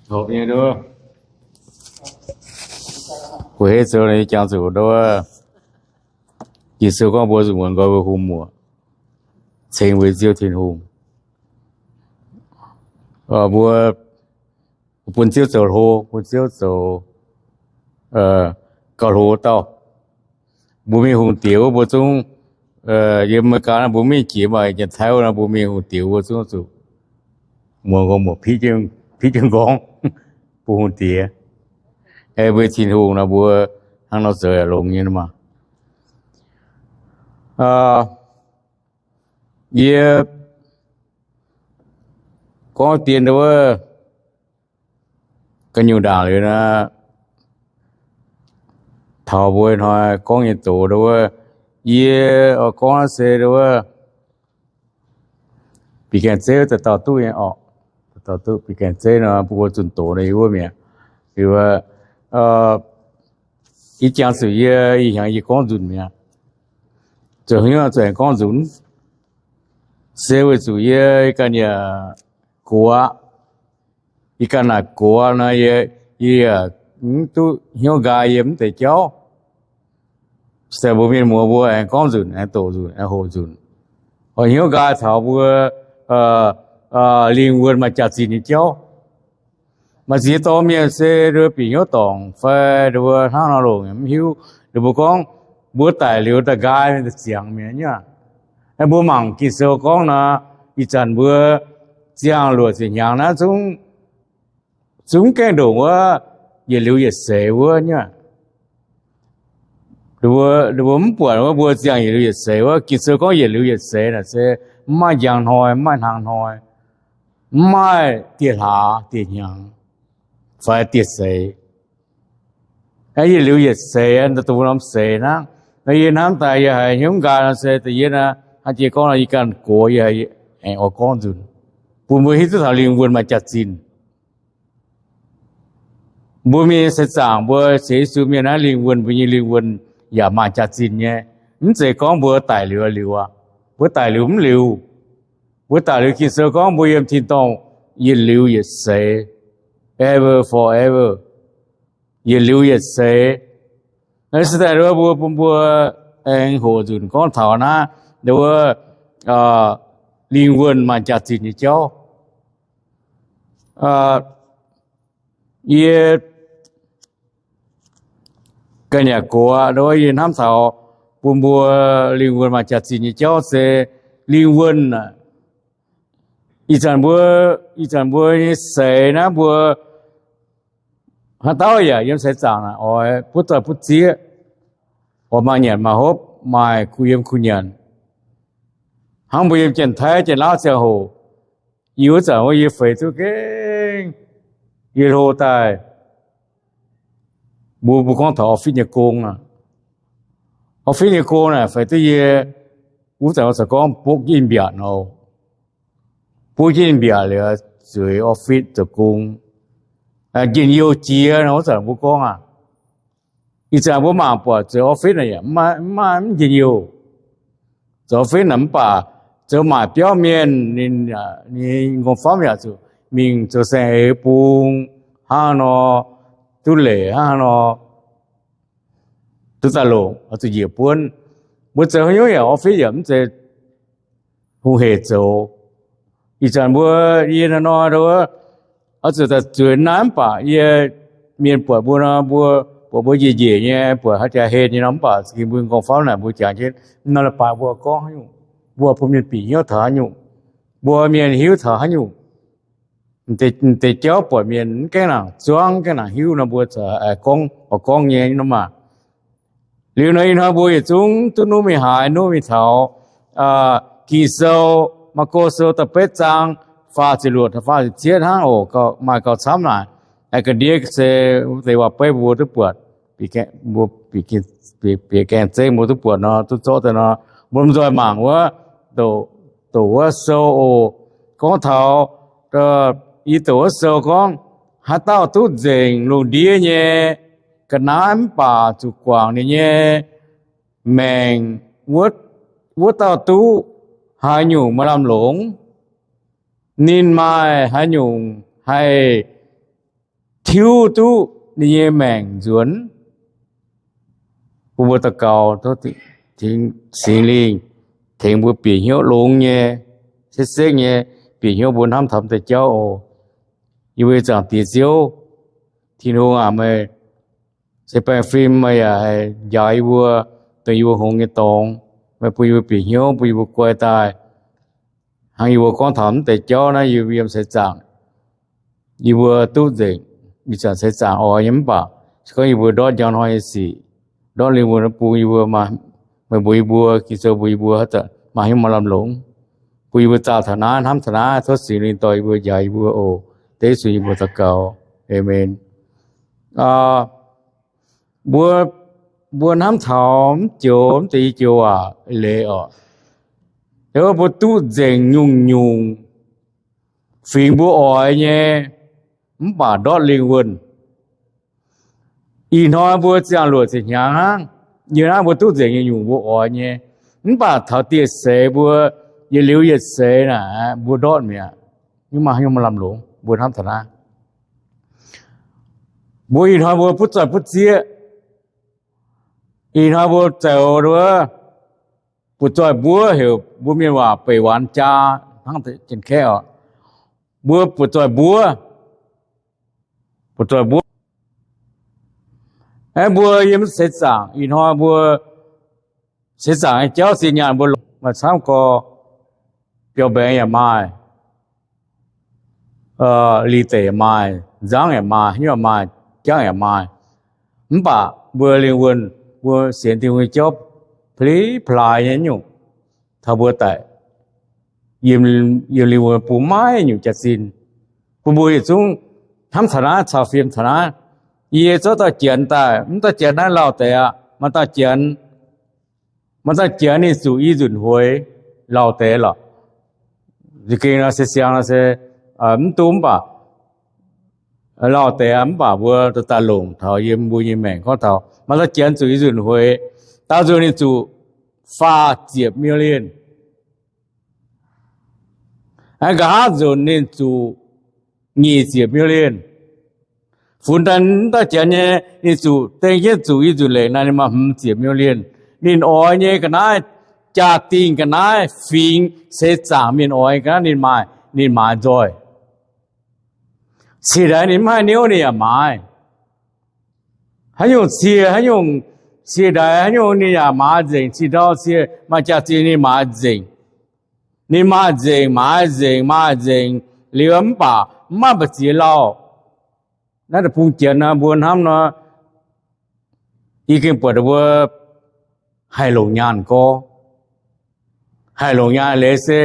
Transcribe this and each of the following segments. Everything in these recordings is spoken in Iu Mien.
Hopv nyei nduov. Kuv heiv zoux jangx zuqc nduov, Ging-Sou gorngv mbuo zuqc muonz nqoi mbuo hungh muoc, ceng mbuo Ziouv Tin-Hungh. Mbuo bun Ziouv zoux hlo, bun Ziouv zoux gauh hlo dauh. Mbuo mingh hungh diex wuov mbuo zungv, yiem America nor mbuo mingh jiex, maaih Janx-Taiv wuov nor mbuo mingh hungh diex wuov mbuo zungv zuqc muonz nqoi muoc, piqv jienv nqorngv bun hungh diex. Ei mbuo Tin-Hungh nor mbuo hnangv nor zoux yaac longx nyei maah. Yie gorngv dien wuov ga'nyungc ndaangc liuz naaiv, taux mbuo hnoi gorngv nyei doz wuov, yie oix gorngv naaiv se wuov, bieqc gaengh zeiv wuov dauh dauh duqv nyei orqc. Dauh dauh duqv bieqc gaengh zeiv nor, mbuo zunh doz nor yie wuov mi'aqv. Liuz, yie jangx zuqc yie ih hnyangx yie gorngv nzunc mi'aqv. Zoux hnyouv zoux aengx gorngv nzunc, se weic zuqc yie ganh yaac gox aqv. Yie ganh naaic gox nor, yie, yie yaac mv duqv hnyouv nqaai yiem mv deix jauv. Se mbuo mienh muoz mbuo aengx gorngv nzunc, aengx doqc nzunc, aengx hoqc nzunc. Oix hnyouv nqaai taux mbuo lingh wuonh maaih jaax-zinh nyei jauv. Maaih ziex dorh mienh se nduov bieqc hnyouv dorngc fai nduov hnangv nor longc mv hiuv. Ninh mbuo gorngv mbuo daic liuz daaih nqaai ziangx mi'aqv. Mbuo mangc Ging-Sou gorngv nor, ih zanc mbuo ziangh luoqc ziepc hnyangx naaiv zungv, zungv mv gaengh ndongc wuov yietc liuz yietc seix wuov nyei. Ninh mbuo mv buatc wuov mbuo ziangh yietc liuz yietc seix wuov. Ging-Sou gorngv yietc liuz yietc seix naaic se mv maaih njang hnoi, mv maaih hnaangx hnoi, mv maaih dieh hlaax dieh hnyangx fai dieh seix. Yietc liuz yietc seix, dongh mbuo norm seix hnangv. Nor yie hnamv daaih yie haiz hnyouv nqaai nor se da'yietv aqv, hnangv jiex gorngv nor yie ganh gox yie aengx oix gorngv nzunc, bun mbuo hiuv duqv taux lingh wuonh maaih jaax-zinh. Mbuo mienh nyei seix zaangc, mbuo sienx Yesu mienh naaiv lingh wuonh, mbuo nyei lingh wuonh yaac maaih jaax-zinh nyei. Mv zeiz gorngv mbuo daic liuz liuz aqv. Mbuo daic liuz mv liuz. Mbuo daic liuz Ging-Sou gorngv mbuo yiem tin-dorngh yietc liuz yietc seix, ever, forever, yietc liuz yietc seix. Naaiv se daaih nduov mbuo, bun mbuo aengx hoqc nzunc gorngv taux naaiv nduov lingh wuonh maaih jaax-zinh nyei jauv. Yie ganh yaac gox aqv, nduov yie hnamv taux bun mbuo lingh wuonh maaih jaax-zinh nyei jauv se lingh wuonh aac. Ih zanc mbuo, ih zanc mbuo nyei seix naaiv mbuo haaix dauh yaac yiem seix zaangc naaic oix butv doix butv zieqv, oix maaih nyanc maaih hopv, maaih kuh yiem kuh nyanc. Hnangv mbuo yiem Janx-Taiv Janx-Lauv ziangh hoc, yie wuov zanc wuov yie feix duqv gengh, yie hlo daaih, mbuo, mbuo gorngv taux office nyei gong aqv. Office nyei gong naaic feix duqv yie wuov zanc wuov corc gorngv bukv jienv mbiaauc nor, bukv jienv mbiaauc liuz zueiz office zoux gong, njien-youh jiex nor wuov zanc mbuo gorngv aqv. Ih zanc mbuo mangc buatc zoux office naaic yaac mv maaih, mv maaih mv njien-youh. Zoux office naaic mv baac zoux maaic biauv mienh, ninh, ninh ngongh famv yaac zuqc mingh zoux saeng-eix bung hnangv nor, duqv leic hnangv nor, duqv daaih longc oix zuqc njiec buonv. Mbuo zoux haaix nyungc yaac office yaac mv zeiz hungh hec zoux. Ih zanc mbuo, yie hnoi-hnoi nduov oix zuqc daaih zueiz naaiv mv baac yie, mienh buatc mbuo nor, mbuo buatc mbuo njiec njiec nyei, buatc haaix jaax henh nyei nor, mv baac za'gengh mbuo ngongh famv naaic mbuo jangx jienv mv norm leiz-baaix mbuo gorngv haaix nyungc, mbuo bun mienh bieqc hnyouv taux haaix nyungc, mbuo mienh hiuv taux haaix nyungc. Deix jauv buatc mienh mv gaengh nangc zuangv, mv gaengh nangc hiuv nor, mbuo gorngv, oix gorngv nyei nor maah. Liuz nor ih hnoi mbuo yietc zungv duqv nuqv mingh haaix, nuqv mingh taux Ging-Sou, Maako Sou da'betv zaang, faah ziepc luoqc taux faah ziepc cietv hnangv oc. Maaih gauh camv naaic. Ga'ndiev se wuov deix waac-beiv mbuo duqv buatc, bieqc gaengh zeiv mbuo duqv buatc nor, duqv zorqv daaih nor, mbuo lomh nzoih mangc wuov, doqc wuov sou oc. Gorngv taux, yie doqc wuov sou gorngv, haaix dauh duqv nzengc lungh ndiev nyei ga'naaiv mv baac zuqc guangc ninh nyei maengc, wuov dauh duqv haaix nyungc maaih lamh longc, ninh maaih haaix nyungc haih tiuv duqv ninh nyei maengc nzuonx. Bun mbuo daux gaux, Singx Lingh tengx mbuo bieqc hnyouv longx nyei, sekv-sekv nyei, bieqc hnyouv mbuo hnamv taux deix jauv oc. Yie mbuo nyei Zaangc Diex Ziouv, Tin-Hungh aac, meih se baengh fim, meih yaac haih njaaux yie mbuo, dongh yie mbuo hngongx nyei dorngx. Meih bun yie mbuo bieqc hnyouv, bun yie mbuo guai daaih. Hnangv yie mbuo gorngv taux mv deix jauv naaiv, yie mbuo yiem seix zaangc yie mbuo duqv nzengc. Ih zanc seix zaangc oix nyei mv baac se gorngv yie mbuo ndortv njang hnoi nyei sic, ndortv lingh wuonh bung yie mbuo, meih mbuox yie mbuo, Ging-Sou mbuox yie mbuo haaix zanc maaih hnyouv maaih lamh longc, bun yie mbuo zaah taux naaiv, hnamv taux naaiv, tov Singx Lingh dorh yie mbuo, njaaux yie mbuo oc. Dengv Yesu nyei mbuox daux gaux, aamen. Mbuo, mbuo hnamv taux mv joux, mv deix i joux waac leiz oc. Mbuo duqv nzengc nyungc-nyungc fingx mbuo oix nyei, mv baac ndortv lingh wuonh. Ih hnoi mbuo ziangh luoqc ziepc hnyangx hnangv, yie hnangv mbuo duqv nzengc nyungc-nyungc mbuo oix nyei, mv baac taux dieh seix mbuo yietc liuz yietc seix naaic mbuo ndortv mi'aqv. Mv maaih haaix nyungc maaih lamh longc, mbuo hnamv taux naaiv. Mbuo ih hnoi mbuo butv zoih butv zieqv. Ih hnoi mbuo zoux wuov, butv zoih mbuov, heuc mbuo mienh waac beic waanx jaa hnangv Janx-Kaeqv oc. Mbuo butv zoih mbuov, butv zoih mbuov. Aeqv, mbuo yiem seix zaangc ih hnoi mbuo seix zaangc nyei jauv zinh nyaanh mbuo maaih camv gorx, biauv-mbaengx yaac maaih, lih deic yaac maaih, nzangv yaac maaih, hnyouv yaac maaih, jangv yaac maaih. Mv baac mbuo lingh wuonh, mbuo sienx Tin-Hungh nyei jauv pa'li pa'laaix nyei nyungc taux mbuo daic, yiem lingh wuonh bung maiv nyungc jaax-zinh. Bun mbuo yietc zungv hnamv taux naaiv, caux fim taux naaiv. Yie zorqv dauh Janx daaih, mv dauh Janx naaiv lauh deix aqv. Maaih dauh Janx, maaih dauh Janx ninh zuqc i nzunc hueix lauh deix lorqc. Za'gengh nor se siang nor se mv duqv, mv baac lauh deix aqv. Mv baac mbuo daaih longc taux yiem mbuo nyei maengc gorngv taux maaih dauh Janx zuqc i nzunc hueix, daauh nzunc ninh zuqc faah ziepc million. Aa, nqa'haav nzunc ninh zuqc nyic ziepc million. Funx daaih mv dauh Janx nyei, ninh zuqc deng jienv zuqc i nzunc lengc naaiv ninh maaih hmz ziepc million. Ninh oix nyei ga'naaiv, jaa-dingh ga'naaiv, fingx, seix zaangc mienh oix nyei ga'naaiv ninh maaih, ninh maaiz nzoih. Ciex ndaix ninh mv haih niouv ninh yaac maaiz. Haaix nyungc ciex, haaix nyungc ciex ndaix, haaix nyungc ninh yaac maaiz nzengc. Ciex ndau ciex maaih jaax-zinh ninh maaiz nzengc. Ninh maaih nzengc, maaiz nzengc, maaih nzengc liuz mv baac mv maaih mbu'ziex lauh. Naaiv deic-bung Janx nor mbuo hnamv nor, yie gengh buatc mbuo haih longc nyaanh gorx. Haih longc nyaanh leiz se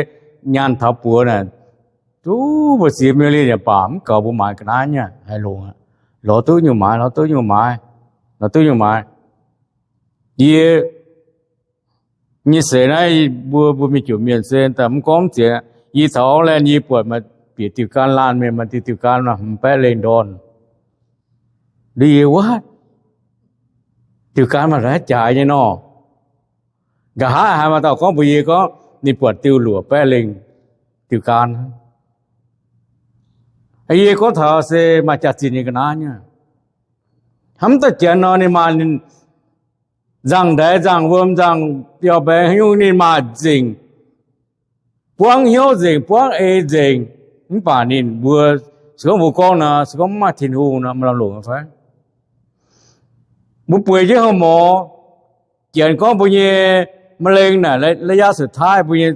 nyaanh taux buoz naaic, duqv mbu'ziex million yaac baac mv gaux mbuo maaiz ga'naaiv nyei. Haih longc, lorz duqv nyungc maaiz, lorz duqv nyungc maaiz, lorz duqv nyungc maaiz. Yie nyei seix naaiv mbuo, mbuo mingh juqc mienh se daaih mv gorngv mv ziex. Yie taux Auckland yie buatc maaih bieqc diuh gan laanh mienh, maaih diuh, diuh gan maaih hmz baeqv lengh ndorn. Liuz yie, wuov, diuh gan maaih haaix jaaix nyei nor? Nqa'haav haiz maaih dauh gorngv mbuox yie gorngv ninh buatc diuh luoqc baeqv lengh diuh gan. Yie gorngv taux se maaih jaax-zinh nyei ga'naaiv nyei. Hnamv daaih Janx nor ninh maaih nzangc-ndaix nzangc-wuom nzangc biauv-mbaengx haaix nyungc ninh maaih nzengc. Buangv hnyouv nzengc, buangv eix nzengc. Mv baac ninh mbuo, se gorngv mbuo gorngv nor, se gorngv mv maaih Tin-Hungh nor, maaih lamh longc fai? Mbuo bueix jienv โรงหมอ, Janx gorngv mbuo nyei มะเร็ง naaic ระยะสุดท้าย mbuo nyei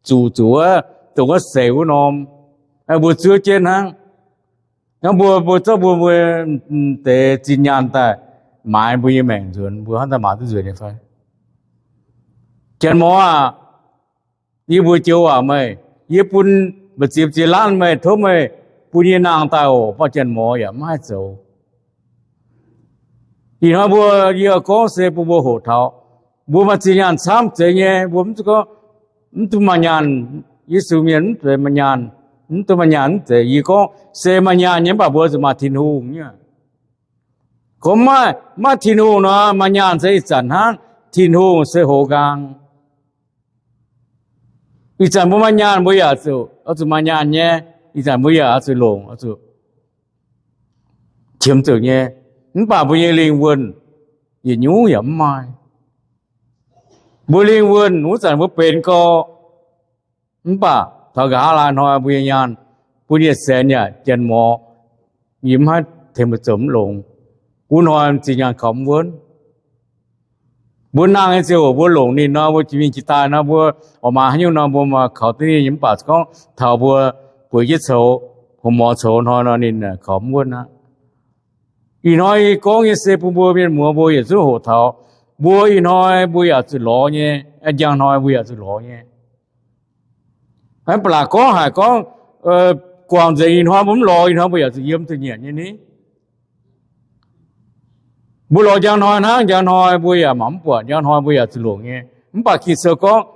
zuqc zuqc wuov, dongh wuov seix wuov norm, mbuo zuov jienv hnangv. Hnangv mbuo, mbuo zorqv mbuo, mbuo deix zinh nyaanh daaih maaiz mbuo nyei maengc nzuonx, mbuo hnangv daaih maaiz duqv nzuonx nyei fai? Janx-muoz aah, yie mbuox joux waac meih, yie bun mbu'ziex ziex laanh meih, tov meih bun yie nangh daaih oc. Mv baac janx-muoz yaac mv haih zoux. Ih hnoi mbuo, yie gorngv se bun mbuo hoqc taux, mbuo maaih zinh nyaanh camv zeiz nyei, mbuo mv zuqc gorngv mv duqv maaih nyaanh. Yesu mienh mv zeiz maaih nyaanh, mv duqv maaih nyaanh mv zeiz. Yie gorngv se maaih nyaanh nyei mv baac mbuo zuqc maaih Tin-Hungh nyei. Gorngv maiv maaih Tin-Hungh nor, maaih nyaanh se ih zanc hnangv, Tin-Hungh se hoz nqaang. Ih zanc mbuo maaih nyaanh mbuo yaac zuqc, oix zuqc maaih nyaanh nyei. Ih zanc mbuo yaac oix zuqc longc, oix zuqc qiemx zuqc nyei. Mv baac mbuo nyei lingh wuonh yietc nyungc yaac mv maaih. Mbuo lingh wuonh wuov zanc mbuo benx gorx, mv baac taux nqa'haav laai hnoi mbuo nyei nyaanh, bun yietc saenx yaac janx-mor, yie mv haih tengx mbuo zoux mv longx. Wuov hnoi zinh nyaanh kaux mv wuonv. Mbuo nangh nyei ziangh hoc mbuo longc ninh nor, mbuo jiex mingh jiex daaih nor, mbuo oix maaiz haaix nyungc nor, mbuo maaih kaux duqv ninh nyei. Mv baac gorngv taux mbuo bueix jienv coux, hungh mor coux hnoi nor, ninh kaux mv wuonv aqv. Ih hnoi yie gorngv nyei se bun mbuo mienh muoz mbuo yietc zungv hoqc taux, mbuo ih hnoi mbuo yaac zuqc lorz nyei, njang hnoi mbuo yaac zuqc lorz nyei. Mv baac laaix gorngv haic gorngv, guangc nzengc ih hnoi mbuo mv lorz, ih hnoi mbuo yaac zuqc yiem zuqc nyanc nyei ni. Mbuo lorz njang hnoi hnangv, njang hnoi mbuo yaac mangc mv buatc, njang hnoi mbuo yaac zuqc longc nyei. Mv baac Ging-Sou gorngv,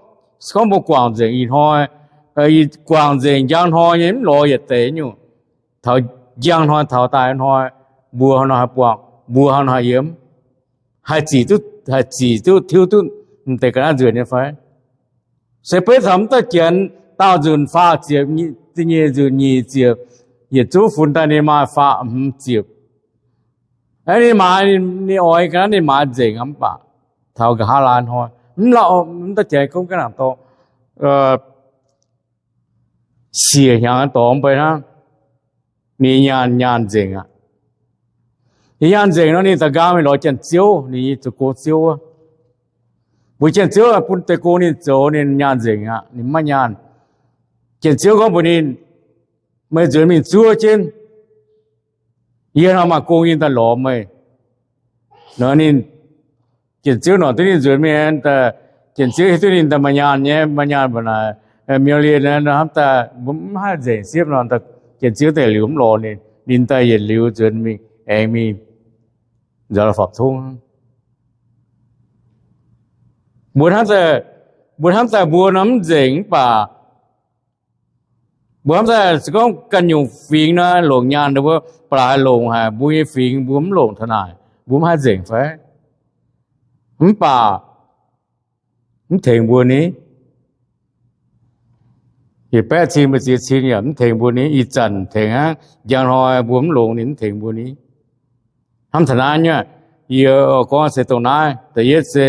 se gorngv mbuo guangc nzengc ih hnoi, guangc nzengc njang hnoi nyei mv lorz yietc deix nyungc, taux njang hnoi taux daaih hnoi, mbuo hnangv nor haih buangh, mbuo hnangv nor haih yiem, haih zic duqv, haih zic duqv, tiuv duqv m'deix ga'naaiv nzuonx nyei fai? Se beiv taux mv dauh janx daauh nzunc faah ziepc, da'nyeic nzunc nyic ziepc, yietc zungv funx daaih ninh maaih faah hmz ziepc. Aeqv, ninh maaiz, ninh oix ga'naaiv ninh maaiz nzengc aqv. Mv baac taux nqa'haav laai hnoi, mv dauh janx gorngv ga'naaiv dorngx, siec hnyangx dorngx mv bei hnangv, ninh nyaanh nyaanh nzengc aqv. Ninh nyaanh nzengc nor, ninh da'nqaang mingh lorz janx-ziouv, ninh nyei zoux gong-ziouv wuov. Mbuox janx-ziouv bun deix gong ninh zoux, ninh nyaanh nzengc aqv, ninh maiv nyaanh. Janx-ziouv gorngv mbuox ninh, meih nzuonx mingh zuov jienv, yie hnangv maaih gong yie daaih lorz meih. Nor ninh, janx-ziouv nor duqv ninh nzuonx mingh, janx-ziouv hiuv duqv ninh daaih maaih nyaanh nyei, maaih nyaanh mbuo naaic, miuc-lienh nor, hnamv daaih mbuo mv haih nzengc siepv nor, janx-ziouv daaih liuz mv lorz ninh, ninh daaih yietc liuz nzuonx mingh aengx mingh nzauh la'fapv tongv. Mbuo hnamv daaih, mbuo hnamv daaih mbuo nor mv nzengc mv baac mbuo hnamv daaih se gorngv ganh nyungc fingx nor longc nyaanh, mbuo ba'laqc longc haic, mbuo nyei fingx mbuo mv longc taux naaic, mbuo mv haih nzengc fai? Mv baac mv tengx mbuo ni. Yietc baeqv cin mbuo ziex cin yaac mv tengx mbuo ni. Ih zanc tengx hnangv, njang hnoi mbuo mv longx ninh mv tengx mbuo ni. Hnamv taux naaiv nyei, yie gorngv se dongh naaiv. Da'yietv se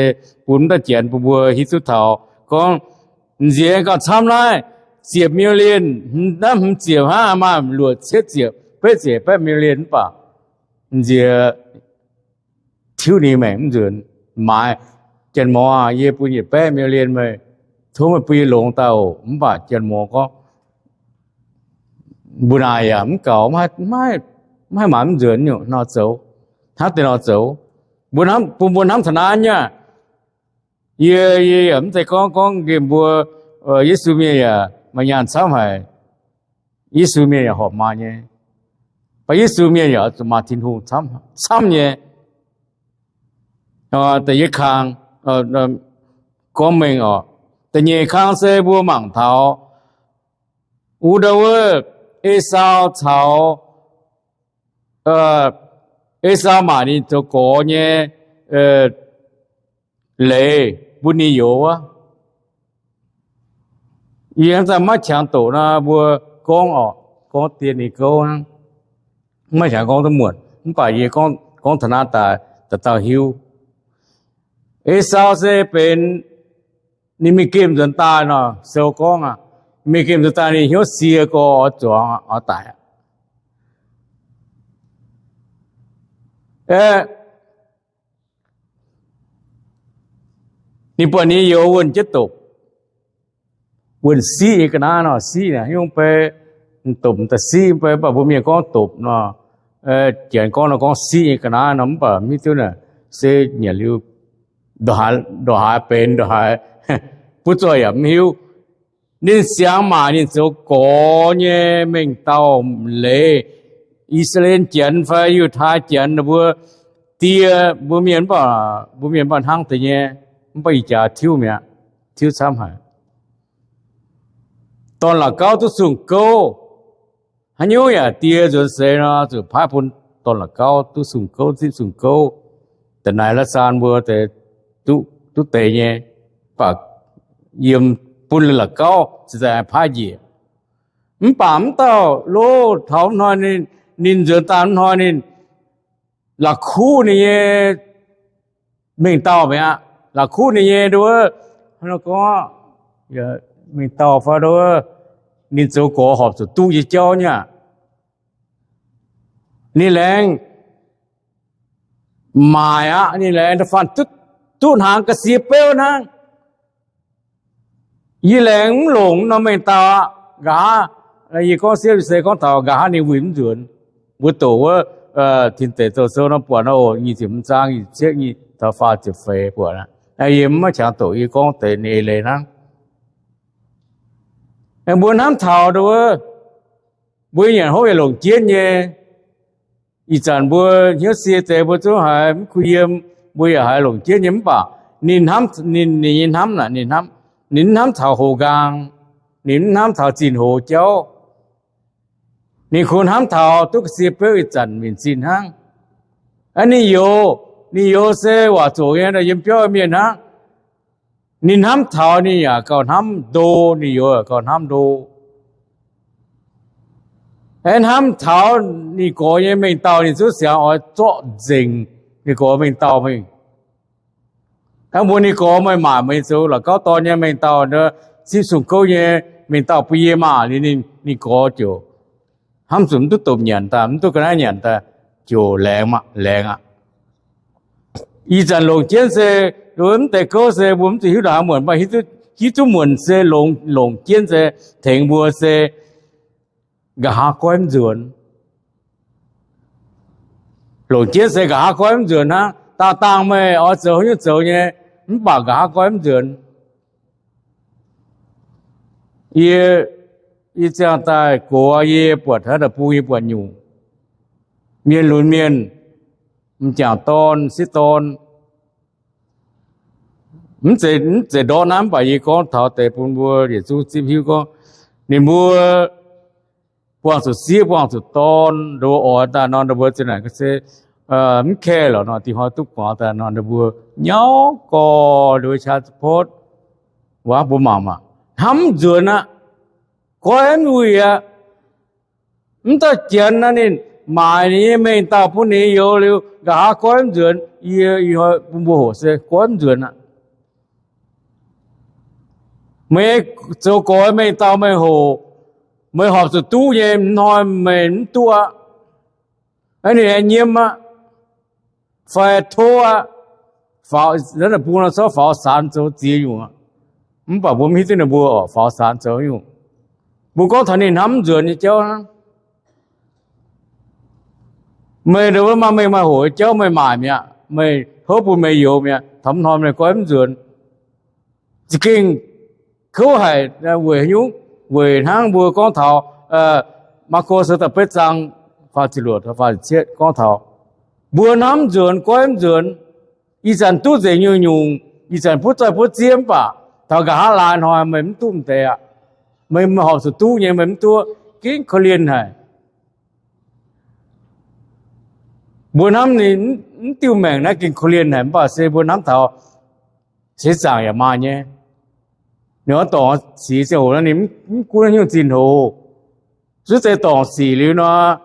bun mv dauh janx bun mbuo hiuv duqv taux gorngv, m'nziex gauh camv naaiv, ziepc miuc-lienh, naaiv hmz ziepc hnangv, maaih luoqc cietv ziepc, betv ziepc baeqv miuc-lienh mv baac m'nziex tiuv ninh maengc mv nzuonx. Maaiz, janx-mor aah, yie bun yietc baeqv miuc-lienh meih, tov meih bun yie longx daaih oc. Mv baac janx-mor gorngv, mbuo naaic yaac mv gaux, mv haih maaiz mv nzuonx nyungc nor zoux, hnangv deix nor zoux. Bun mbuo hnamv taux naaiv nyei. Yie, yie yaac mv zeiz gorngv, gorngv nqemh mbuo, Yesu mienh yaac maaih nyaanh camv haic. Yesu mienh yaac horpc maaz nyei. Mv baac Yesu mienh yaac zuqc maaz Tin-Hungh camv nyei. Da'yietv kang, gorngv mengh oc. Da'nyeic kang se mbuo mangc taux wuov ndau wuov, Esaau caux, Esaau maaic ninh zoux gorx nyei leiz bun ninh youz wuov. Yie hnamv daaih maiv qangx doqc nor, mbuo gorngv oc, gorngv dien ninh gouv hnangv. Maiv qangx gorngv duqv muonc, mv baac yie gorngv taux naaiv daaih, dauh dauh hiuv. Esaau se benx ninh mingh gemh nzuonx daaih nor, sou gorngv aqv, mingh gemh nzuonx daaih ninh hnyouv sie gorx oix zuangx oix daic. Ninh buatc ninh youz wuonh jienv dopc, wuonh siqv nyei ga'naaiv nor, siqv naaic nyungc bei, dopc daaih siqv bei, mv baac mbuo mienh gorngv dopc nor, janx gorngv nor gorngv siqv nyei ga'naaiv nor, mv baac mv hiuv duqv naaic se nyanc liuz ndongc haaix benx ndongc haaix, butv zoih yaac mv hiuv. Ninh siangx maaic ninh zoux gorx nyei mengh dauh leiz, I^saa^laa^en Janx fai Yiutai Janx ninh mbuo die, mbuo mienh mv baac, mbuo mienh mv baac hnangv deix nyei, mv baac ih jaax tiuv mi'aqv, tiuv camv haic. Dorn-la'gauv duqv sung gouv. Haaix nyungc yaac die nzuonx seix nor, zuqc paaiv bun dorn-la'gauv duqv sung gouv, zipv sung gouv. Da'naaiv la'saan mbuo duqv deix nyei, mv baac yiem bun ninh la'gauv ziqc daaih paaiv njiec. Mv baac mv dauh loz taux hnoi ninh, ninh nzuonx daaih hnoi ninh la'kuqv ninh nyei mengh dauh mi'aqv. La'kuqv ninh nyei nduov, gorngv mengh dauh fai nduov, ninh zoux gorx horpc zuqc duqv nyei jauv nyei aqv. Ninh laengz maaic aqv. Ninh laengz da'faanh duqv hnaangx ga'sie beuv hnangv. Yie laengz mv longc norm mengh dauh aqv. Nqa'haav yie gorngv siepv se gorngv taux nqa'haav ninh wuic mv nzuonx. Mbuo doqc wuov Tin Deic Douh Sou nor buatc nor oc, nyic ziepc hmz zaang, nyic ziepc cietv, nyic taux faah ziepc feix buatc aqv. Yie mv maiv qangx doqc, yie gorngv deix ninh eix leiz hnangv. Mbuo hnamv taux nduov, mbuo nyanc hopv yaac longc jienv nyei. Ih zanc mbuo hnyouv sie deix mbuo zungv haiz mv kuh yiem, mbuo yaac haiz longc jienv nyei mv baac ninh, ninh nyei hnamv naaic, ninh hnamv, ninh mv hnamv taux hoz nqaang, ninh mv hnamv taux zinh hoz jauv. Ninh kungx hnamv taux duqv ga'sie beuv ih zanc minc zinh hnangv. Aa, ninh youz, ninh youz se waac zoqc nyei, yiem biauv mienh hnangv. Ninh hnamv taux ninh yaac gauh hnamv ndo, ninh youz yaac gauh hnamv ndo. Aeqv, hnamv taux ninh gorx nyei mengh dauh ninh zungv siangx oix zorqv nzengc ninh gorx mengh dauh mingh. Hnangv mbuo ninh gorx meih maaic meih zoux la'gauv dorn nyei mengh dauh, zipv sung gouv nyei mengh dauh bun yie maah! Liuz ninh gorx ziouc hnamv zuqc mv duqv domh nyanc daaih, mv duqv ga'naaiv nyanc daaih, ziouc laengz aqv, laengz aqv. Ih zanc longc jienv se, mv deix gouv se mbuo mv zuqc hiuv ndongc haaix muonc, mv baac hiuv duqv muonc se longc jienv se tengx mbuo se nqa'haav goiv mv nzuonx. Longc jienv se nqa'haav goiv mv nzuonx hnangv. Daauh dangh meih oix zoux haaix nyungc zoux nyei, mv baac nqa'haav goiv mv nzuonx. Yie, yie ziangh daaih gox, yie buatc taux deic-bung yie buatc nyungc mienh lunx mienh, m'jangc dorn, sieqv dorn, mv zeiz ndortv naaiv, mv baac yie gorngv taux deix bun mbuo yietc zungv zipv hiuv gorngv, ninh mbuo buangh zuqc sieqv, buangh zuqc dorn, nduov oix daaih nor, ninh mbuo za'naaic se mv kaeqv lorqc nor, dingc hnoi duqv guaax daaih nor, ninh mbuo nyauv gorx nduov qaqv za'potv. Waac mbuo mangc maah, hnamv mv nzuonx aqv. Goiv mv wuic aqv. Mv dauh janx naaiv ninh maaic ninh nyei mengh dauh bun ninh youz liuz, nqa'haav goiv mv nzuonx. Yie, yie hnoi bun mbuo hoqc se goiv mv nzuonx aqv. Meih zoux gorx mengh dauh meih hoqc, meih horpc zuqc duqv nyei, hnoi meih mv duqv aqv. Aa, ninh aengx nyiemv aqv, fai tov aqv. Faaux, naaiv deic-bung nor zorqv faaux saanx zoux ziex nyungc aqv. Mv baac mbuo mv hiuv duqv ninh mbuo oc, faaux saanx zoux nyungc. Mbuo gorngv taux ninh hnamv mv nzuonx nyei jauv hnangv. Meih nduov maaih mengh maaih hoc nyei jauv meih maaic mi'aqv, meih tov bun meih youz mi'aqv, taux mv hnoi meih goiv mv nzuonx. Za'gengh kouv haic, weic haaix nyungc? Weic hnangv mbuo gorngv taux Maako sou da'betv zaang faah ziepc luoqc, faah ziepc cietv gorngv taux mbuo hnamv mv nzuonx, goiv mv nzuonx. Ih zanc duqv nzengc nyungc-nyungc, ih zanc butv zoih butv zieqv mv baac taux nqa'haav laai hnoi meih mv duqv m'deix aqv. Meih, meih horpc zuqc duqv nyei, meih mv duqv, gengh korv-lienh haic. Mbuo hnamv ninh mv diuh maengc naaiv gengh korv-lienh haic, mv baac se mbuo hnamv taux seix zaangc yaac maaih nyei. Ninh oix dorngc sic ziangh hoc nor, ninh mv gunv haaix nyungc zinh hoc, zuov deix dorngc sic liuz nor,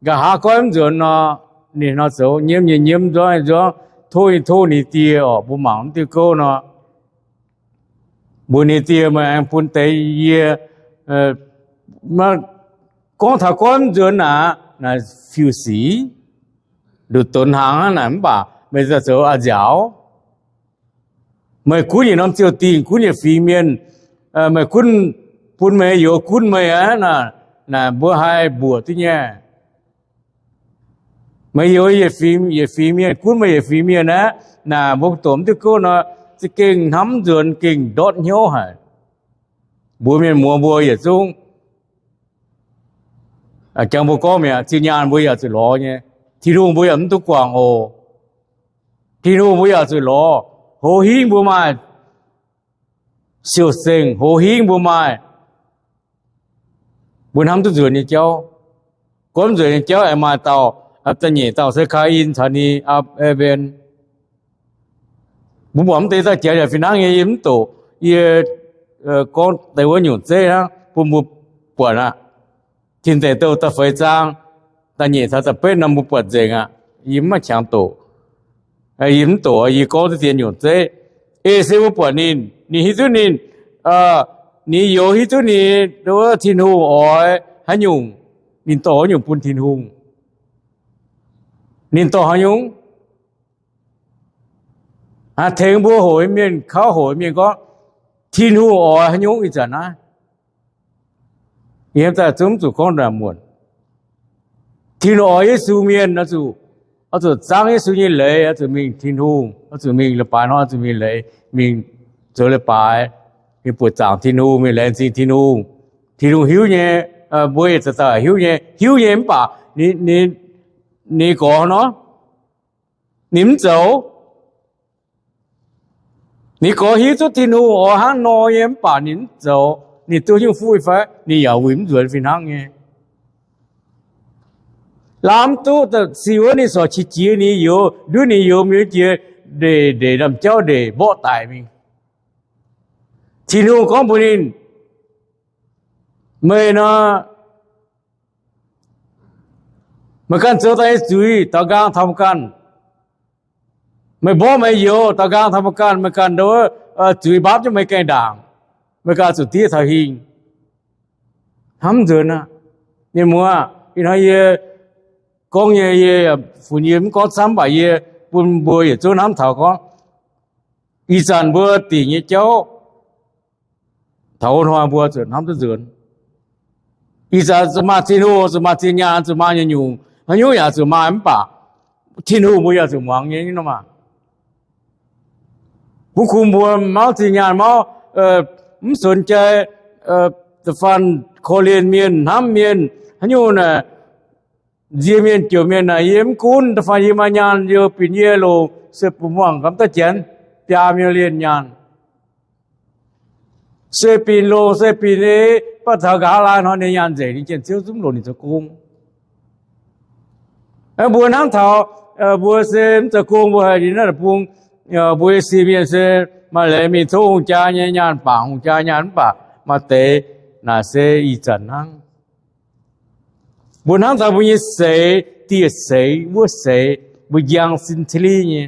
nqa'haav goiv mv nzuonx nor, ninh hnoi zoux nyiemv nyei nyiemv, nzuonx nyei nzuonx, tov nyei tov ninh die oc. Mbuo mangc mv diuh gouv nor, mbuox ninh die, meih aengx bun deix yie. Gorngv taux goiv mv nzuonx naaic, naaic fiuv-sic, nduqc donx hnaangx hnangv naaic, mv baac meih zoux a'nziaauc. Meih gunv yietc norm ziouh dingh, gunv yietc fingx mienh, meih gunv bun meih youz gunv meih aqv, naaic mbuo haih mbuoqc duqv nyei. Meih youz yietc fingx, yietc fingx mienh, gunv meih yietc fingx mienh aqv. Naaic mbuo doqc mv diuh gouv nor, za'gengh hnamv mv nzuonx, gengh ndortv hnyouv haic. Mbuox mienh muoz mbuo yietc zungv, jangx mbuo gorngv mi'aqv, zinh nyaanh mbuo yaac zuqc lorz nyei. Tin-Hungh mbuo yaac mv duqv guangc oc. Tin-Hungh mbuo yaac zuqc lorz. Hoz hingv mbuo maaih siou-sengh, hoz hingv mbuo maaih, mbuo hnamv duqv nzuonx nyei jauv. Goiv mv nzuonx nyei jauv aengx maaih dauh, da'nyeic dauh se Kaa^in caux ninh, Aa^mben. Mbuo buatc mv deix dauh jaax yaac fih hnangv nyei, yie mv doqc, yie gorngv deix wuov nyungc zeiv hnangv bun mbuo buatc aqv. Tin Deic Douh da'feix zaang da'nyeic taux da'betv nor mbuo buatc nzengc aqv. Yie mv maaih qangx doqc. Yie mv doqc, yie gorngv duqv deix nyungc zeiv. Eix se mbuo buatc ninh, ninh hiuv duqv ninh, ninh youz hiuv duqv ninh, wuov Tin-Hungh oix haaix nyungc, ninh dorh haaix nyungc bun Tin-Hungh. Ninh dorh haaix nyungc? Tengx mbuo hoqc mienh, kauv hoqc mienh gorngv, Tin-Hungh oix haaix nyungc ih zanc naaiv? Yiem daaih zungv zuqc gorngv ndaangc muonc. Tin-Hungh oix Yesu mienh, oix zuqc, oix zuqc zaangv Yesu nyei leiz, oix zuqc mingh Tin-Hungh, oix zuqc mingh leiz-baaix hnoi, oix zuqc mingh leiz, mingh zoux leiz-baaix, mingh buoqc zaangc Tin-Hungh, mingh laengz zingh Tin-Hungh. Tin-Hungh hiuv nyei, mbuo yietc dauh dauh hiuv nyei, hiuv nyei mv baac ninh, ninh gorx nor, ninh mv zoux. Ninh gorx hiuv duqv Tin-Hungh oix hnangv nor nyei mv baac ninh mv zoux. Ninh duqv nyungc fuqv fai ninh yaac wuic mv nzuonx fih hnangv nyei. Lamh duqv sic wuov ninh corc qiex jiez ninh youz, nduov ninh youz mingh jiex ndeic, ndeic ndaamv-jauv ndeic mborqv daic mingh. Tin-Hungh gorngv mbuox ninh, meih nor, meih ganh zoux daaih nyei zuiz daux nqaang taux meih ganh. Meih mborqv meih youz daux nqaang taux meih ganh, meih ganh nduov zuiz mbaapv jienv meih gaengh ndaangc, meih ganh zuqc diev taux hingh. Hnamv nzuonx aqv. Mienh muoz, ih hnoi yie gorngv nyei, yie funx yie mv gorngv camv, mv baac yie bun mbuo yietc zungv hnamv taux gorngv, ih zanc mbuo dingc nyei jauv, taux wuov hnoi mbuo zuqc hnamv duqv nzuonx. Ih zanc zuqc maaih Tin-Hungh, zuqc maaih zinh nyaanh, zuqc maaih nyungc-nyungc, haaix nyungc yaac zuqc maaih mv baac Tin-Hungh mbuo yaac zuqc muangx nyei nor maah. Mbuo kungx mbuo mauv zinh nyaanh mauv, mv sonx jai, da'faanh korv-lienh mienh, hnamv mienh, haaix nyungc naaic, nzie mienh jouc mienh naaic, yie mv gunv. Da'faanh yie maaih nyaanh, yie binc yie longc se bun muangx gamh daaih janx biaa mienh lienh nyaanh. Se binc longc, se binc ei, baac taux nqa'haav laai hnoi ninh nyaanh nzengc, ninh janx-ziouv zungv longc ninh zoux gong. Mbuo hnamv taux mbuo se mv zoux gong, mbuo haih liuz naaiv deic-bung, mbuo nyei sin mienh se maaih leiz mingh tov hungh jaa nyei nyaanh bangc, hungh jaa nyaanh mv baac maaih deix naaic se ih zanc hnangv. Mbuo hnamv taux mbuo nyei seix, dieh seix, wuov seix, mbuo njang sin ciliv nyei.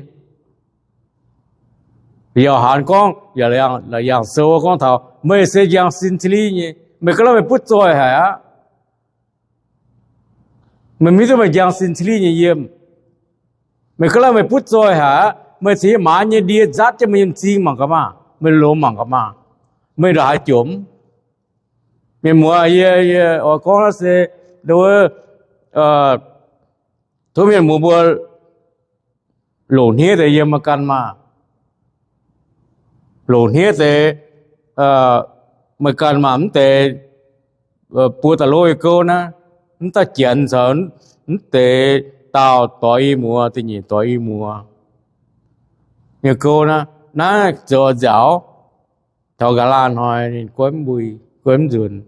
Yo^han gorngv, Yo^han Sou gorngv taux meih se njang sin ciliv nyei. Meih ga'naaiv meih butv zoih haic aqv. Meih mv hiuv duqv meih njang sin ciliv nyei yiem. Meih ga'naaiv meih butv zoih haic aqv. Meih cingx maaz nyei ndie nzatv jienv meih nyei m'zing mangc gaax maah, meih longx mangc gaax maah, meih ndongc haaix jomc? Mienh muoz, yie, yie oix gorngv naaiv se, wuov, tov mienh muoz mbuo longc hniev deix yiem meih ganh maah. Longc hniev deix meih ganh maah, mv deix buo da'lov nyei gouv naaiv, mv daaih janx caux mv deix daauh doix i muoz, da'nyeic doix i muoz nyei gouv naaiv, naaiv zoux nziaauc taux nqa'laah hnoi ninh goiv mv mbui, goiv mv nzuonx.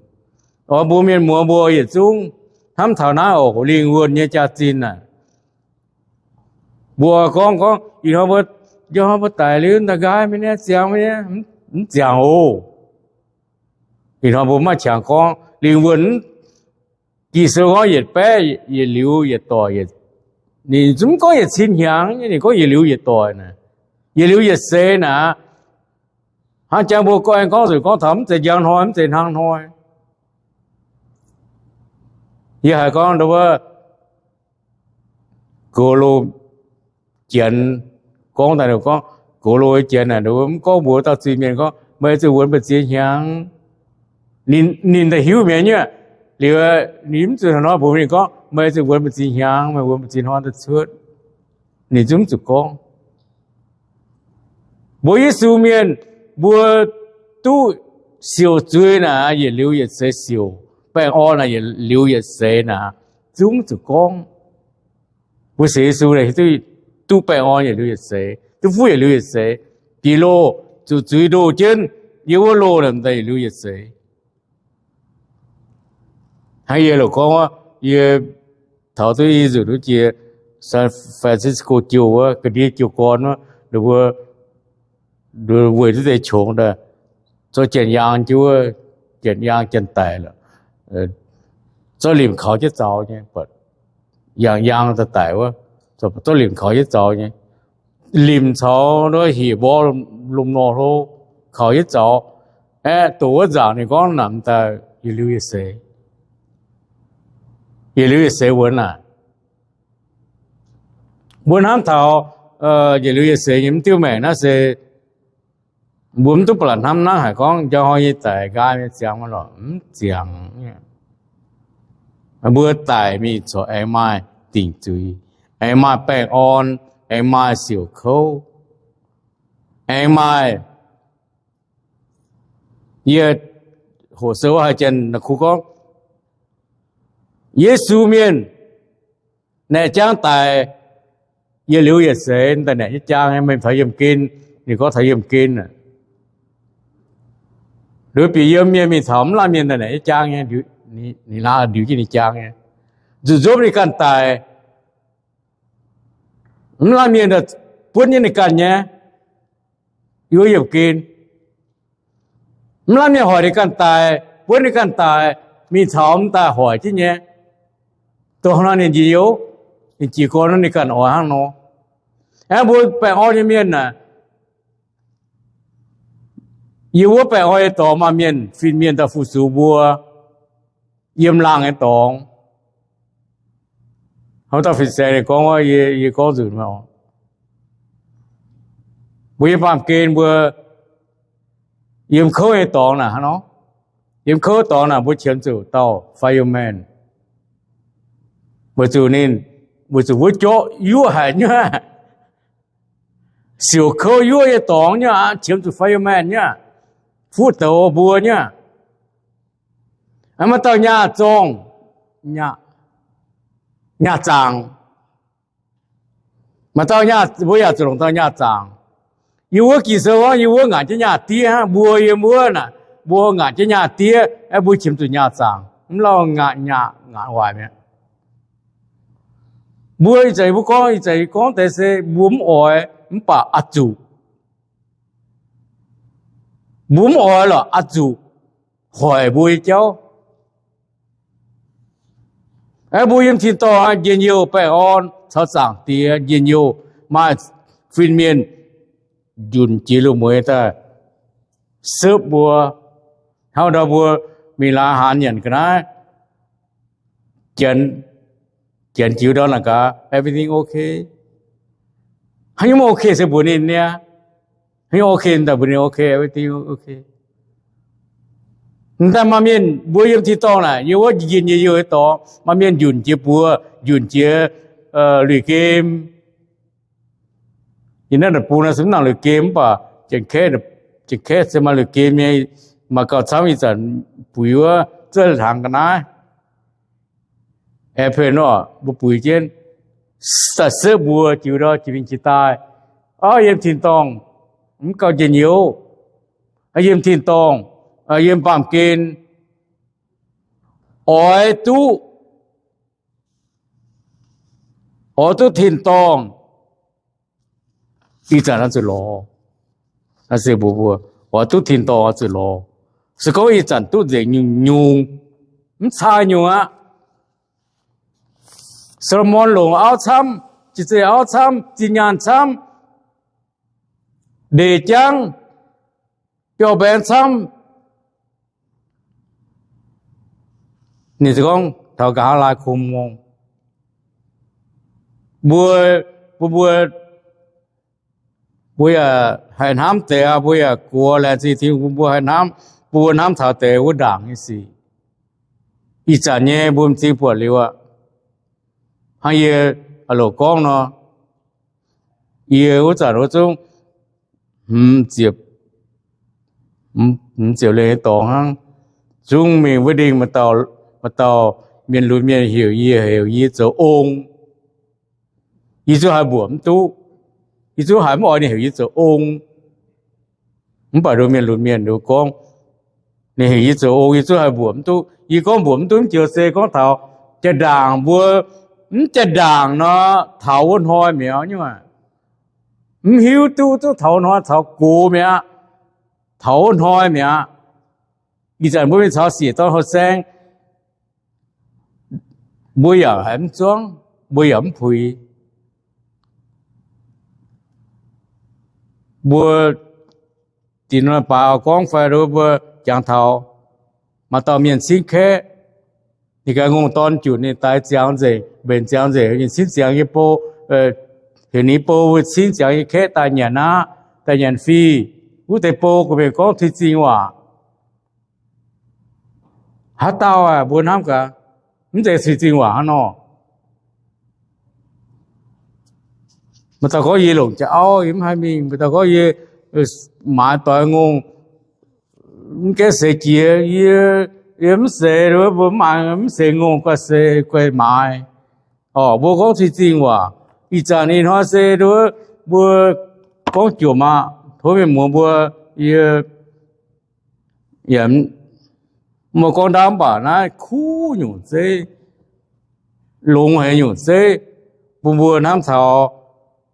Oix mbuo mienh muoz mbuo yietc zungv hnamv taux naaiv oc, lingh wuonh nyei jaax-zinh naaic. Mbuo gorngv, gorngv ih hnoi mbuo, ih hnoi mbuo daic liuz daaih nqaai maiv niaa, ziangx maiv niaa, mv ziangx oc. Ih hnoi mbuo maiv qangx gorngv lingh wuonh. Ging-Sou gorngv yietc baeqv yietc liuz yietc doic, ninh zungv gorngv yietc cin hnyangx nyei, ninh gorngv yietc liuz yietc doic naaic, yietc liuz yietc seix naaic. Hnangv jangx mbuo gorngv, aengx gorngv zuqc gorngv taux mv zeiz njang hnoi, mv zeiz hnangv hnoi. Yie haiz gorngv wuov, gox loh janx gorngv daaih, gorngv gox loh janx naaic, mv gorngv mbuox dauh zuiz-mienh gorngv, meih zuqc wuonx mbu'ziex hnyangx. Ninh daaih hiuv mi'aqv nyei. Liuz ninh mv zuqc hnangv nor mbuox ninh gorngv, meih zuqc wuonx mbu'ziex hnyangx, meih wuonx mbu'ziex hnoi daaih cuotv. Ninh zungv mv zuqc gorngv. Mbuo Yesu mienh, mbuo duqv siouc zuiz naaic, yietc liuz yietc seix siouc. Baengh orn naaic, yietc liuz yietc seix naaic, zungv mv zuqc gorngv. Mbuo sienx Yesu naaic, duqv baengh orn yietc liuz yietc seix, duqv fuqv yietc liuz yietc seix. Bieqc loh, zuqc zuiz ndoh jienv yiem wuov loh naaic, yietc liuz yietc seix. Hnangv yie loc gorngv, yie taux duqv i nzunc wuov jiex San Francisco jouh wuov, ga'ndiev jiouv gorn wuov, ninh mbuo weic duqv deix qongx daaih, zoux janx-yaang jienv wuov, janx-yaang janx-daic, zorqv limc kaux jienv zaux nyei, yangh yaang daaih daic wuov, zorqv limc kaux jienv zaux nyei. Limc caux wuov hec mborqv lomh nor hlo kaux jienv zaux. Aeqv, doqc wuov nzaangc ninh gorngv naaic daaih yietc liuz yietc seix, yietc liuz yietc seix wuonx naaic. Mbuo hnamv taux yietc liuz yietc seix nyei mv diuv maengc naaiv se mbuo mv duqv ba'laqc hnamv hnangv haaix gorngv njang hnoi nyei daic nqaai nyei ziangx maiv lorqc, mv ziangx. Mbuo daic mingh corc aengx maaih dingc zuiz, aengx maaih baengh orn, aengx maaih siouc kouv, aengx maaih, yie hoqc sou haiz janx naaic kuv gorngv, Yesu mienh naeqc jaang daic yietc liuz yietc seix daaih naeqc nyei jaang, mingh taux yiemh gen, ninh gorngv taux yiemh gen. Liuz bieqc yiem mienh mingh taux mv lamh mienh daaih naeqc nyei jaang nyei, ninh laaix ndiux jienv ninh jaang nyei, zuqc nzopv ninh ganh daic. Mv lamh mienh buonv nyei ninh ganh nyei, yiem yiemh gen. Mv lamh mienh hoic ninh ganh daic, buonv ninh ganh daic, mingh taux mv daaih hoic jienv nyei. Dongh nor ninh njiec youv, ninh jiez gorn nor ninh ganh oix hnangv nor. Aeqv, mbuo baengh orn nyei mienh naaic, yie wuov baengh orn nyei dorngx maaih mienh fin-mienh daaih fu-sux mbuo yiem laangh nyei dorngx. Hnangv dauh fin-saeng ninh gorngv, yie gorngv nzunc, mbuo yiem baamh gen mbuo yiem kouv nyei dorngx naaic hnangv nor, yiem kouv dorngx naaic mbuo qiemx zuqc dauh fireman. Weic zuqc ninh, weic zuqc wuov jorqv yuoqv haic nyei, siouc kouv yuoqv nyei dorngx nyei aqv, qiemx zuqc fireman nyei aqv, fuqv douz mbuo nyei aqv. Maaih dauh nyaah zorngh, nyaah zaangc. Maaih dauh nyaah, mbuo yaac zuqc longc dauh nyaah zaangc. Yie wuov Ging-Sou gorngv yie wuov ngaatc jienv nyaah diev hnangv, mbuo yiem wuov naaic, mbuo ngaatc jienv nyaah diev, aeqv, mbuo qiemx zuqc nyaah zaangc, mv lauh ngaatc nyaah ngaatc waaic mi'aqv. Mbuo ih zanc mbuo gorngv, ih zanc gorngv deix se mbuo mv oix, mv baac oix zuqc. Mbuo mv oix lorqc, oix zuqc hoic mbuo nyei jauv. Aeqv, mbuo yiem tin-dorngh njien-youh baengh orn caux Zaangc Diex njien-youh, maaih fin-mienh njunc jiex loz-mueiz daaih sepv mbuo, hnangv ndau mbuo mingh laaix haanz nyanc ga'naaiv, janx, janx jiu ndau naaic gaax, everything okay. Haaix nyungc mv okay se mbuox ninh niaa. Haaix nyungc okay daaih mbuox ninh okay, everything okay. Daaih maaih mienh mbuo yiem tin-dorngh naaic, yiem wuov njien-youh nyei dorngx, maaih mienh njunc jiex buoz, njunc jiex luic game. Yiem naaiv deic-bung naaiv se mv nangc luic game mv baac Janx-Kaeqv se maaih luic game nyei, maaih gauh camv. Ih zanc buix wuov zuov hnaangx ga'naaiv, airplane nor, mbuo buix jienv, daaih sepv mbuo jiu ndau jiex mingh jiex daaih. Orv, yiem tin-dorngh mv gauh njien-youh. Yiem tin-dorngh, yiem baamh gen, oix duqv, oix duqv tin-dorngh, ih zanc oix zuqc lorz. Naaiv se mbuox mbuo, oix duqv tin-dorngh oix zuqc lorz. Se gorngv ih zanc duqv nzengc nyungc-nyungc, mv caa nyungc aqv. Saa^lo^morn longc auv camv, jiex zeih auv camv, zinh nyaanh camv, ndeic jangv, biauv-mbaengx camv. Ninh se gorngv taux nqa'haav laai kungx-mongh, mbuo, mbuo, mbuo, mbuo yaac haih hnamv deix aqv. Mbuo yaac gox laengz zingh Tin-Hungh bun mbuo haih hnamv, bun mbuo hnamv taux deix wuov ndaangc nyei sic. Ih zanc nyei mbuo m'zing buatc liuz aqv. Hnangv yie a'loc gorngv nor, yie wuov zanc wuov zungv hmz ziepc, hmz ziepc lengh nyei dorngx hnangv, zungv mingh wuov ndingh, maaih dauh mienh lunx mienh heuc yie, heuc yie zoux ong. Yie zungv haih mbuoqc mv duqv. Yie zungv haiz mv oix ninh heuc yie zoux ong. Mv baac nduov mienh lunx mienh nduov gorngv ninh heuc yie zoux ong, yie zungv haih mbuoqc mv duqv. Yie gorngv mbuoqc mv duqv mv joux se gorngv taux jaa-ndaangc mbuo, mv jaa-ndaangc nor, taux wuov hnoi mi'aqv nyungc aac. Mv hiuv duqv, duqv taux wuov hnoi taux gox mi'aqv. taux wuov hnoi mi'aqv. Ih zanc mbuo mingh caux siec dorn houh saeng, mbuo yaac haiz mv zuangv, mbuo yaac mv puix. Mbuo dingc baaix gorngv fai mbuo jangx taux maaih dauh mienh cingv kaeqv, ninh ganh ngongh dorn junc ninh daix ziangx nzengc, mbenc ziangx nzengc, ninh cingv ziangx nyei bou, heuc ninh bou mbuo cingv ziangx nyei kaeqv daaih nyanc aqv, daaih nyanc fih. Wuov deix bou gorngv-mienh gorngv tuix zingh waac. Haaix dauh aah, mbuo hnamv gaax, mv zeiz tuix zingh waac hnangv nor. Maaih dauh gorngv, yie longc jaax auv, yie mv haih mingh. Maaih dauh gorngv, yie maaiz doix ngongh, mv gaengh seix jiex, yie, yie mv seix, mbuo mv maaih, mv seix ngongh, guai seix guai maaiz. Orqc, mbuo gorngv tuix zingh waac. Ih zanc ih hnoi se mbuo gorngv jomc aqv, tov mienh muoz mbuo, yie, yaac mv gorngv ndaamv, mv baac naaiv kuv nyungc zeiv, longx haic nyungc zeiv, bun mbuo hnamv taux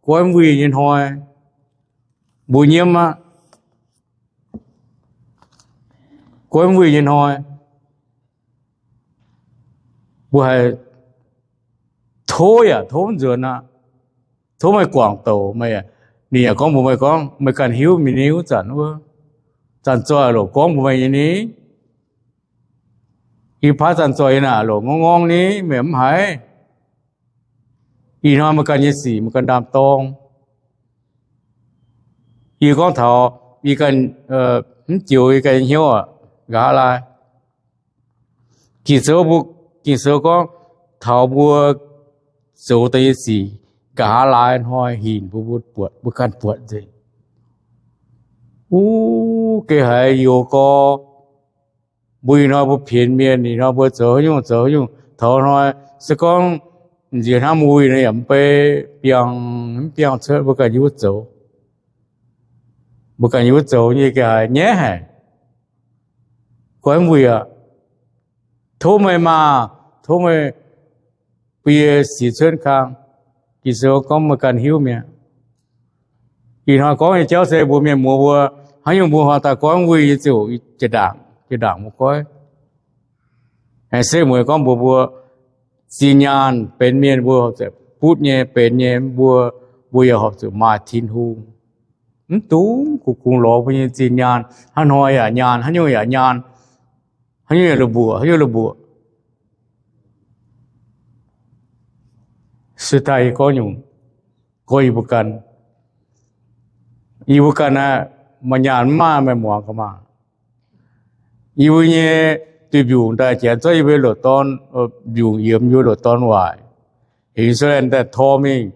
goiv mv wuic nyei hnoi. Mbuo nyiemv aqv. Goiv mv wuic nyei hnoi, mbuo haih tov yaac tov mv nzuonx aqv. Tov meih guangc douc meih. Ninh yaac gorngv mbuox meih gorngv, meih ganh hiuv mingh nyei wuov zanc wuov, zanc zoih loc gorngv mbuox meih nyei ni. Yie paaiv zanc zoih yie naaic loc ngorngv ngorngv ni, meih mv haiz. Ih hnoi meih ganh nyei sic meih ganh ndaam-dorng. Yie gorngv taux yie ganh, mv joux yie ganh nyei hnyouv aqv, nqa'haav laai. Ging-Sou, Ging-Sou gorngv taux mbuo zoux deix nyei sic, nqa'haav laai hnoi hinc mbuo, mbuo buatc, mbuo ganh buatc nzengc. Uv, geh haiz youz gorx, mbuo ih hnoi mbuo pienx mienh, ih hnoi mbuo zoux haaix nyungc zoux haaix nyungc, taux hnoi se gorngv nziex hnamv wuic nor yaac mv bei, biangh mv biangh cuotv, mbuo ganh yie wuov zoux. Mbuo ganh yie wuov zoux nyei geh haiz nyaiv haic. Goiv mv wuic aqv. Tov meih maah, tov meih bun yie sic cuotv kang. Ging-Sou gorngv meih ganh hiuv mi'aqv. Ih hnoi gorngv nyei jauv se mbuox mienh muoz mbuo, haaix nyungc mbuo horpc daaih goiv mv wuic nyei ziouc jiex ndaangc, jiex ndaangc mbuo goiv. Aengx se mueiz gorngv mbuox mbuo, zinh nyaanh benx mienh mbuo horpc zuqc butv nyei, benx nyei mbuo, mbuo yaac horpc zuqc maaih Tin-Hungh. Mv dungx kungx-kungx lorz mbuo nyei zinh nyaanh, hnangv hnoi yaac nyaanh, haaix nyungc yaac nyaanh, haaix nyungc yaac la'mbuoqc, haaix nyungc la'mbuoqc. Se daaih yie gorngv nyungc, gorngv yie mbuo ganh, yie mbuo ganh aeqv, maaih nyaanh mv maaih meih muangx gaax maah. Yie mbuo nyei duih mbiungc daaih janx zorqv yie mbuo loc dorn, mbiungc yiemx yie mbuo loc dorn waaic, heuc Iu^saa^laa^en daaih tor mingh.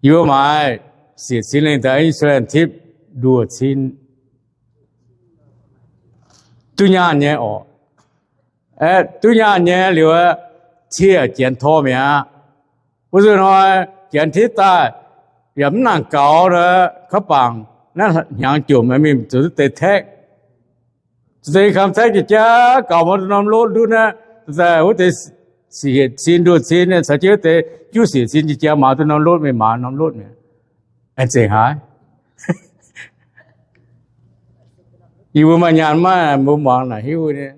Yie mbuo maaiz siec cin lengh daaih Iu^saa^laa^en tipv nduoh cin. Duqv nyaanh nyei orqc. Aeqv, duqv nyaanh nyei liuz, ciev janx tor mi'aqv. Wuov nzunc hnoi janx tipv daaih yaac mv nangc gaux nor, kaav bangc naaiv hnyangx jomc mingh zoux duqv deix tax. Zoux deix kamv tax jiex jaax gaux, maaih duqv norm lotv ndutv naaiv, daaih wuov deix siec cin nduoh cin caux jienv wuov deix juv siec cin jiex jaax maaiz duqv norm lotv, mingh maaiz norm lotv mi'aqv. Aengx zengc haaix? Yie mbuo maaih nyaanh maiv, mbuo muangx naaic hiuv nyei.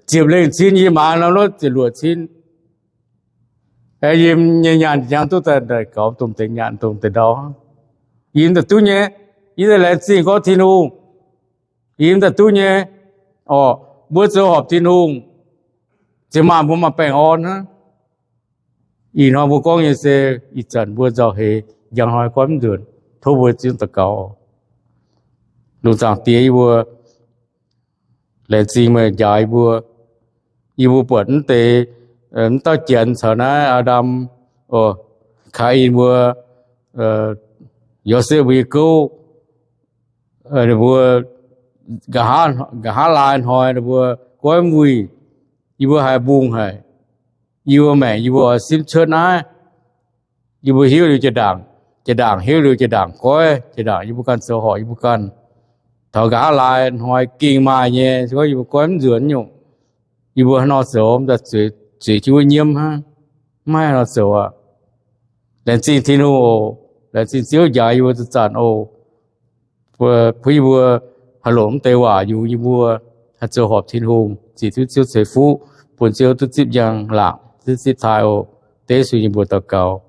Ziepc lengh cin yie maaiz norm lotv ziepc luoqc cin. Yie nyei nyaanh jangx duqv daaih gaux domh deix nyaanh domh deix ndau. Yie daaih duqv nyei, yie daaih laengz zingh gorngv Tin-Hungh, yie daaih duqv nyei. Orqc, mbuo zoux horpc Tin-Hungh, ziouc maaih mbuo maaih baengh orn hnangv. Ih hnoi mbuo gorngv nyei se ih zanc mbuo nzauh heix, njang hnoi goiv mv nzunc, tov mbuo zipv daux gaux. Lungh zaangc Diex, yie mbuo laengz zingh meih njaaux yie mbuo. Yie mbuo buatc mv deix, mv dauh janx caux naaiv Aa^ndam, Kaa^in mbuo, Yosepv mbuo nyei gouv, ninh mbuo nqa'haav laai hnoi ninh mbuo goiv mv wuic, yie mbuo haiz mbungh haic. Yie mbuo maengc yie mbuo oix simv cuotv naaiv. Yie mbuo hiuv liuz jiex ndaangc, jiex ndaangc hiuv liuz jiex ndaangc goiv, jiex ndaangc yie mbuo ganh zoux horpc yie mbuo ganh. Taux nqa'haav laai hnoi gengh maaih nyei, se gorngv yie mbuo goiv mv nzuonx nyungc, yie mbuo haaix nor zoux, zueiz jienv wuov nyiemv hnangv, maiv haaix nor zoux aqv. Laengz zingh Tin-Hungh oc. Laengz zingh Ziouv njaaux yie mbuo zanc-zanc oc. Bun yie mbuo haih longc mv deix waac yungz yie mbuo haih zoux horpc Tin-Hungh, zic duqv Ziouv ceix fuqv, bun Ziouv duqv zipv njang-laangc, duqv zipv taaih oc. Dengv Yesu nyei mbuox daux gaux.